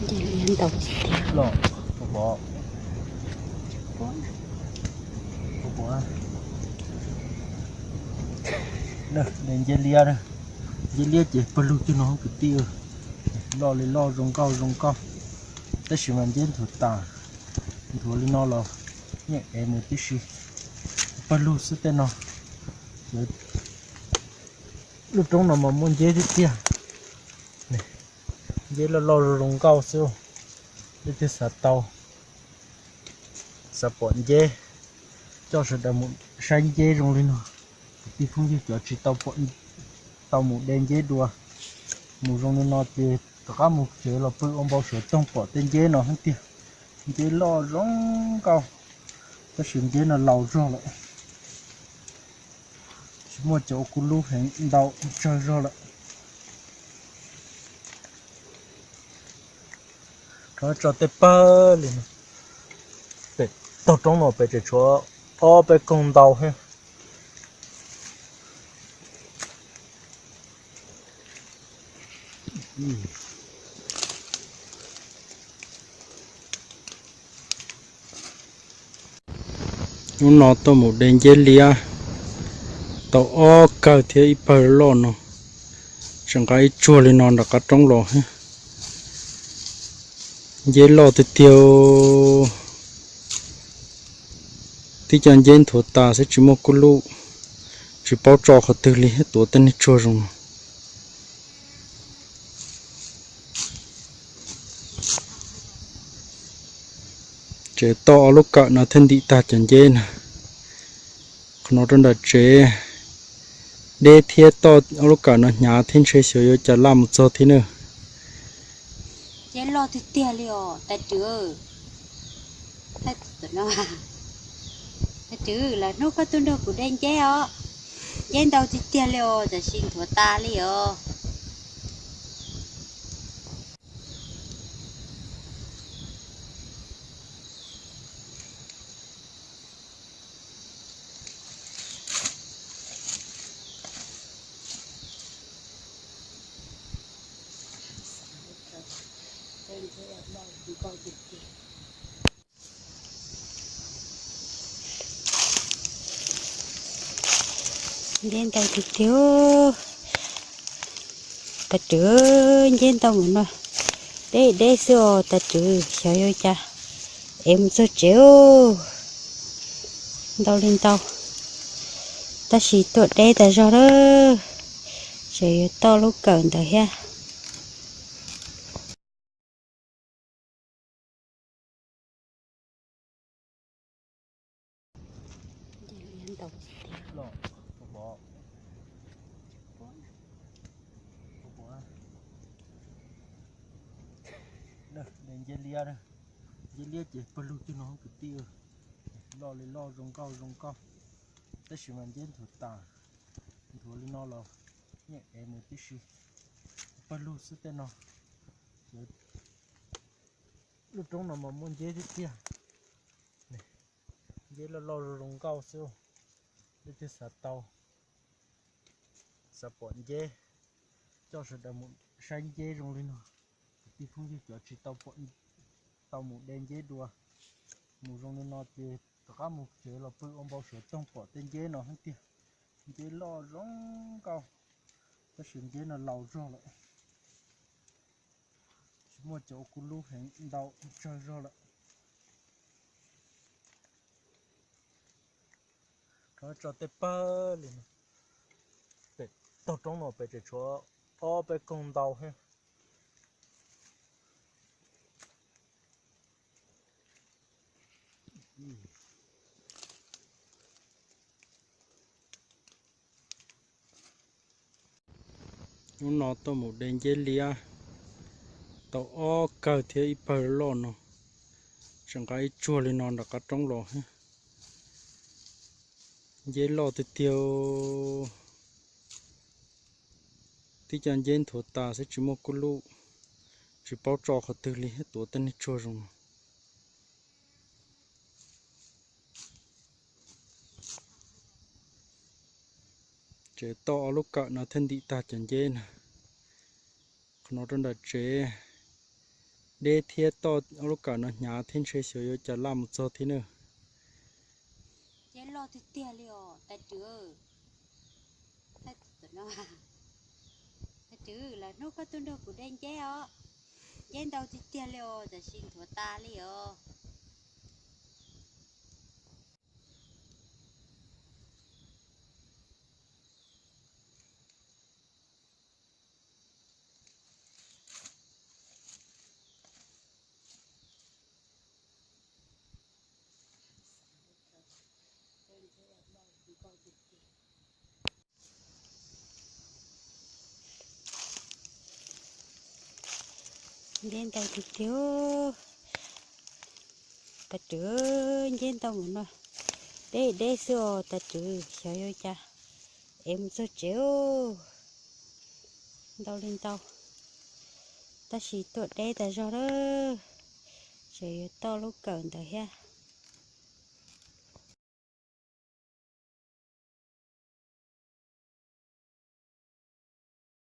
Los, nceb liab, nceb liab ces pawg lug tib no kwv tij, loj li loj zoo nkauj zoo nkauj, tab sis mas nceb nthuav tas, nthuav li no los yeej ev mus tib si, pawg lug xwb tej no. Lub roob no mas muaj nceb tiag tiag, nceb loj loj zoo nkauj xwb. Leej twg xav tau, xav pom nceb, coj sawv daws mus saib nceb zoo li no. Kwv tij phooj ywg cov tsis tau pom, tau mus de nceb dua, mus zoo li no ces rov qab mus tsev los pw ua npau suav toog pom tej nceb no heev tiag. Nceb loj zoo nkauj, tab sis nceb no laus zog lawm, tsis muaj cov ua kuj lub heev ntau tsawg zog lawm. Rov tso tej pawg li, pem tog roob no pem tseem tshuav ob peb koog ntau thiab. Hnub no tuaj mus de nceb liab tau ob kawg thiab ib pawg loj no, tseem nqa ib tsuag li no nram qab roob los thiab. Nceb loj tiag tiag, tib co nceb nthuav tas xwb tsis muaj kuj lub, tsis paub tso qhov twg li, tuav tej niag tsuag zoo no. Tseem tau ob lub kawm no thiaj ntim tag cov nceb na. Qhov no rau nram tsev, deb thiab toj ob lub kawm no hnyav thiab ntshe xyov yuav cas laj mus txog thiab na. Nceb loj tiag tiag li os tais Rwv. Tais Rwv, lwm hnub koj tuaj nrog kuv de nceb os. Nceb ntau tiag tiag li os, tam sim nthuav tas li os. Nceb ntau tiag tiag, tais Rwv, nceb ntau mus no, deb deb xwb os tais Rwv, xyov yuav cas es mus txog tsev. Ntau li ntau, tab sis tuaj deb tas zog lawm, tseem yuav toj lub kawm ntawd thiab. Nceb liab, nceb liab ces pawg lug twg no kwv tij, loj li loj zoo nkauj zoo nkauj, tab sis mas nceb nthuav tas, nthuav li no los yeej ev mus tib si, pawg lug xwb tej no. Lub roob no mas muaj nceb tiag tiag, nceb loj loj zoo nkauj xwb. Leej twg xav tau, xav pom nceb, coj sawv daws mus saib nceb zoo li no. Kwv tij phooj ywg cov tsis tau pom, tau mus de nceb dua, mus zoo li no ces rov qab mus tsev los pw ua npau suav toog pom tej nceb no heev tiag. Nceb loj zoo nkauj, tab sis nceb no laus zog lawm, tsis muaj cov ua kuj lub heev ntau tsawg zog lawm. Rov tso tej pawg li, pem tog roob no pem tseem tshuav ob peb koog ntau thiab. Hnub no tuaj mus de nceb liab tau ob kawg thiab ib pawg loj no, tseem nqa ib tsuag li no nram qab roob los thiab. Nceb loj tiag tiag, tib co nceb nthuav tas xwb tsis muaj kuj lub, tsis paub tso qhov twg li, tuav tej niag tsuag zoo no. Tseem tau ob lub kawm no thiaj ntim tag cov nceb na. Qhov no rau nram tsev, Deb thiab toj lub kawm no hnyav thiab ntshe xyov yuav cas laj mus txog thiab na. Deb loj tiag tiag li os tas Rwv. Tas Rwv, lwm hnub koj tuaj nrog kuv de nceb os. Nceb ntau tiag tiag li os, tam sim nthuav tas li os. Nceb ntau tiag tiag. Tas Rwv, nceb ntau mus no. Deb deb xwb os tas Rwv, xyov yuav cas es mus txog tsev. Ntau li ntau, tab sis tuaj deb tas zog lawm. Tseem yuav toj lub kawm ntawd thiab.